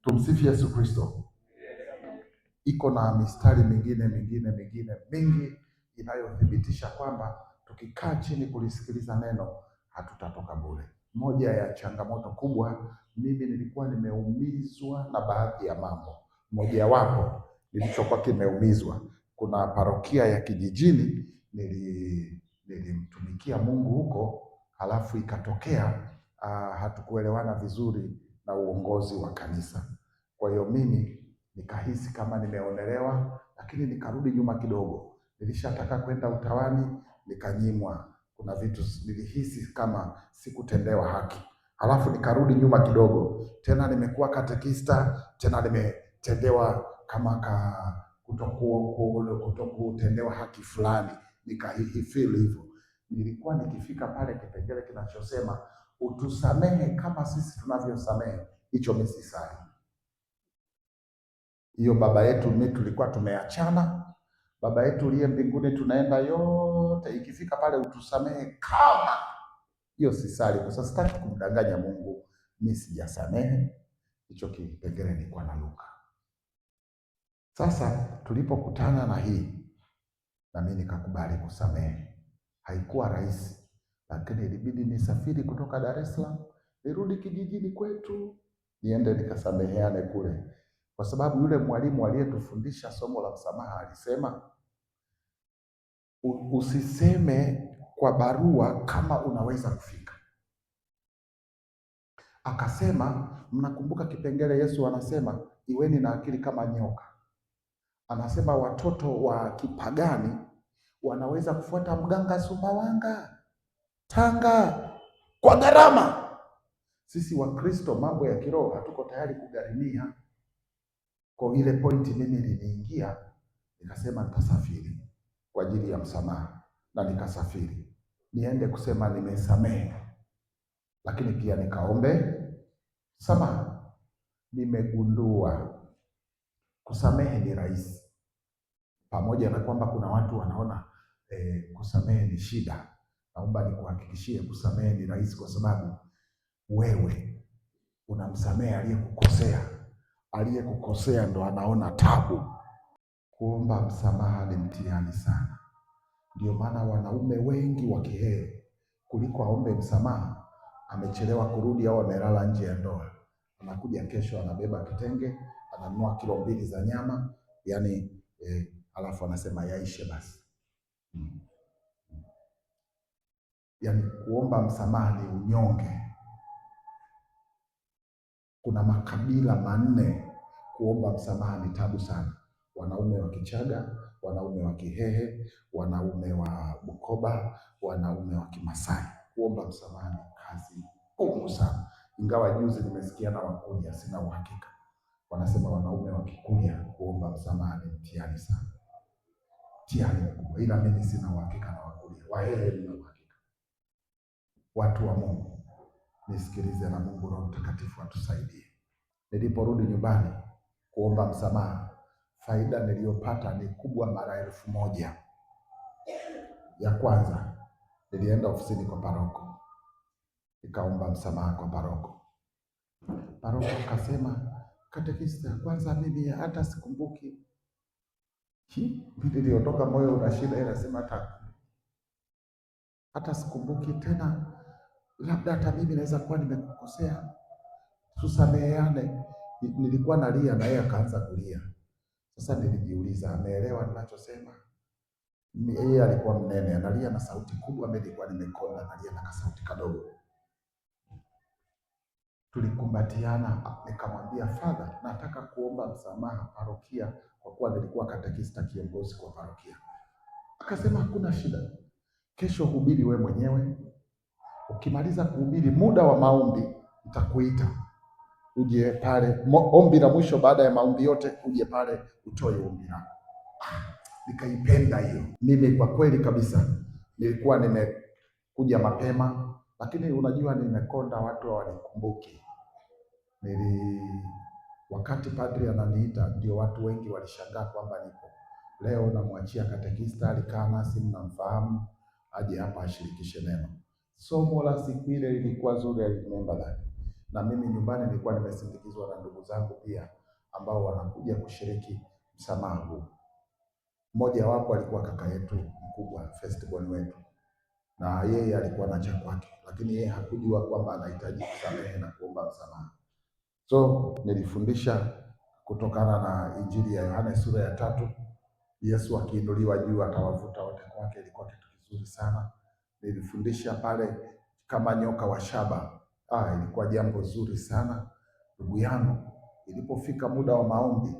Tumsifu Yesu Kristo. Iko na mistari mingine mingine mingine mingi inayothibitisha kwamba tukikaa chini kulisikiliza neno hatutatoka bure. Moja ya changamoto kubwa, mimi nilikuwa nimeumizwa na baadhi ya mambo. Mojawapo nilichokuwa kimeumizwa, kuna parokia ya kijijini nilimtumikia Mungu huko, halafu ikatokea hatukuelewana vizuri na uongozi wa kanisa. Kwa hiyo mimi nikahisi kama nimeonelewa, lakini nikarudi nyuma kidogo. Nilishataka kwenda utawani, nikanyimwa. Kuna vitu nilihisi kama sikutendewa haki, halafu nikarudi nyuma kidogo tena, nimekuwa katekista tena, nimetendewa kama kutokutendewa haki fulani, nikahifeel hivyo. Nilikuwa nikifika pale kipengele kinachosema utusamehe kama sisi tunavyosamehe, hicho mimi sisali hiyo. Baba yetu mimi tulikuwa tumeachana, Baba yetu uliye mbinguni, tunaenda yote, ikifika pale utusamehe kama hiyo, sisali kwa sababu sitaki kumdanganya Mungu, mimi sijasamehe. Hicho kipengele nilikuwa naruka. Sasa tulipokutana na hii, na mimi nikakubali kusamehe. Haikuwa rahisi, lakini ilibidi nisafiri kutoka Dar es Salaam nirudi kijijini kwetu, niende nikasameheane kule, kwa sababu yule mwalimu aliyetufundisha somo la msamaha alisema usiseme kwa barua kama unaweza kufika. Akasema, mnakumbuka kipengele Yesu anasema iweni na akili kama nyoka. Anasema watoto wa kipagani wanaweza kufuata mganga Sumbawanga, Tanga kwa gharama. Sisi Wakristo mambo ya kiroho hatuko tayari kugharimia. Kwa ile pointi mimi iliniingia, nikasema nitasafiri kwa ajili ya msamaha, na nikasafiri niende kusema nimesamehe, lakini pia nikaombe msamaha. Nimegundua kusamehe ni rahisi, pamoja na kwamba kuna watu wanaona kusamehe ni shida. Naomba nikuhakikishie kusamehe ni rahisi, kwa sababu wewe unamsamehe aliyekukosea. Aliyekukosea ndo anaona tabu. Kuomba msamaha ni mtihani sana. Ndio maana wanaume wengi wa Kihehe kuliko aombe msamaha, amechelewa kurudi au amelala nje ya ndoa, anakuja kesho anabeba kitenge, ananunua kilo 2 za nyama, yani alafu anasema yaishe basi. Yani kuomba msamaha ni unyonge. Kuna makabila 4 kuomba msamaha ni tabu sana. Wanaume wa Kichaga, wanaume wa Kihehe, wanaume wa Bukoba, wanaume wa Kimasai. Kuomba msamaha ni kazi ngumu sana. Ingawa juzi nimesikia na Wakuria, sina uhakika, wanasema wanaume wa Kikuria kuomba msamaha ni mtihani sana, mtihani mkubwa. Ila mimi sina uhakika na Wakuria. Wahehe nina uhakika. Watu wa Mungu, nisikilize, na Mungu Roho Mtakatifu atusaidie. Niliporudi nyumbani kuomba msamaha, faida niliyopata ni kubwa mara 1000. Ya kwanza, nilienda ofisini kwa paroko, nikaomba msamaha kwa paroko. Paroko akasema, katekista, kwanza mimi hata sikumbuki. Niliondoka moyo una shida, ila nasema hata sikumbuki tena, labda hata mimi naweza kuwa nimekukosea, tusameheane. Nilikuwa nalia na yeye akaanza kulia. Sasa nilijiuliza, ameelewa ninachosema? Yeye alikuwa mnene, analia na sauti kubwa, mimi nilikuwa nimekonda, nalia na kasauti kadogo. Tulikumbatiana, nikamwambia Father, nataka kuomba msamaha parokia, kwa kuwa nilikuwa katekista kiongozi kwa parokia. Akasema hakuna shida, kesho hubiri we mwenyewe, ukimaliza kuhubiri muda wa maombi nitakuita uje pale, ombi la mwisho baada ya maombi yote uje pale utoe ombi lako. Nikaipenda hiyo. Mimi kwa kweli kabisa nilikuwa nimekuja mapema, lakini unajua nimekonda, watu hawanikumbuki. Wakati padri ananiita ndio watu wengi walishangaa kwamba nipo. Leo namwachia katekista, alikaa nasi, mnamfahamu, aje hapa ashirikishe neno. Somo la siku ile lilikuwa zuri, I remember that. Na mimi nyumbani nilikuwa nimesindikizwa na ndugu zangu pia ambao wanakuja kushiriki msamaha huu. Mmoja wapo alikuwa kaka yetu mkubwa, firstborn wetu, na yeye alikuwa na cha kwake, lakini yeye hakujua kwamba anahitaji kusamehe na kuomba msamaha. So nilifundisha kutokana na Injili ya Yohane sura ya 3, Yesu akiinuliwa juu atawavuta wote kwake. Ilikuwa kitu kizuri sana. Nilifundisha pale kama nyoka wa shaba. Ilikuwa jambo zuri sana ndugu yangu. Ilipofika muda wa maombi,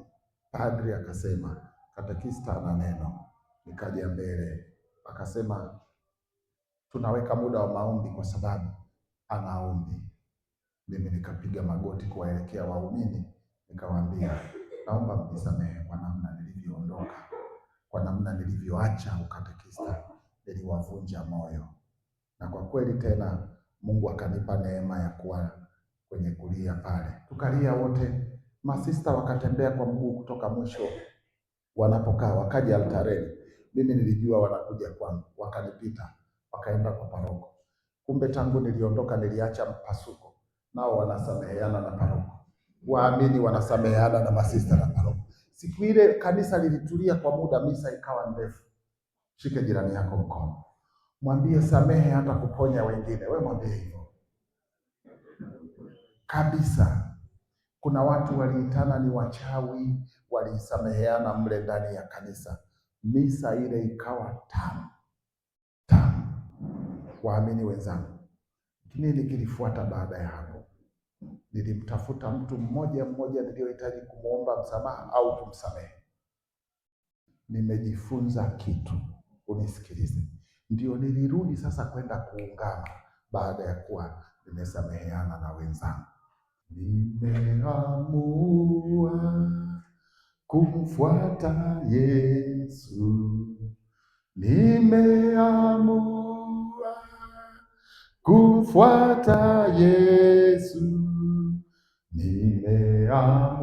padri akasema katekista ana neno. Nikaja mbele, akasema tunaweka muda wa maombi kwa sababu anaombi. Mimi nikapiga magoti kuwaelekea waumini, nikawaambia naomba mnisamehe kwa namna nilivyoondoka, kwa namna nilivyoacha ukatekista, niliwavunja moyo. Na kwa kweli tena Mungu akanipa neema ya kuwa kwenye kulia pale. Tukalia wote, masista wakatembea kwa mguu kutoka mwisho wanapokaa, wakaja altareni. Mimi nilijua wanakuja kwangu, wakanipita, wakaenda kwa paroko. Kumbe tangu niliondoka niliacha mpasuko, nao wanasameheana na paroko. Waamini wanasameheana na masista na paroko. Siku ile kanisa lilitulia kwa muda, misa ikawa ndefu. Shike jirani yako mkono, mwambie samehe hata kuponya wengine. We mwambie hivyo kabisa. Kuna watu waliitana ni wachawi, walisameheana mle ndani ya kanisa. Misa ile ikawa tamu tamu. Waamini wenzangu, nini kilifuata baada ya hapo? Nilimtafuta mtu mmoja mmoja niliyohitaji kumuomba msamaha au kumsamehe. Nimejifunza kitu, unisikilize. Ndio nilirudi sasa kwenda kuungama baada ya kuwa nimesameheana na wenzangu. Nimeamua kumfuata Yesu, nimeamua kumfuata Yesu,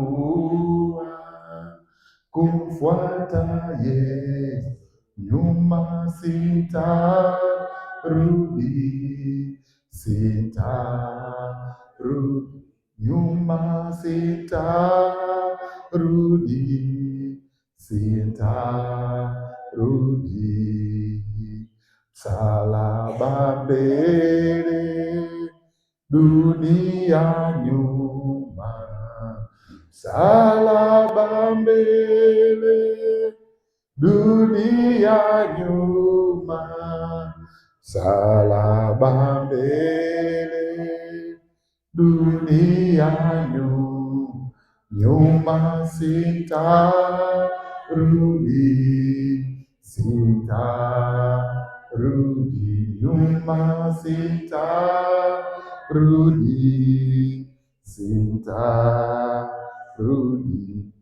nimeamua kumfuata Yesu, nyuma sitarudi, sitarudi, nyuma sitarudi, sitarudi. Msalaba mbele, dunia nyuma, msalaba mbele, dunia nyuma, msalaba mbele, dunia nyuma, sitarudi, sitarudi, nyuma sitarudi, sitarudi.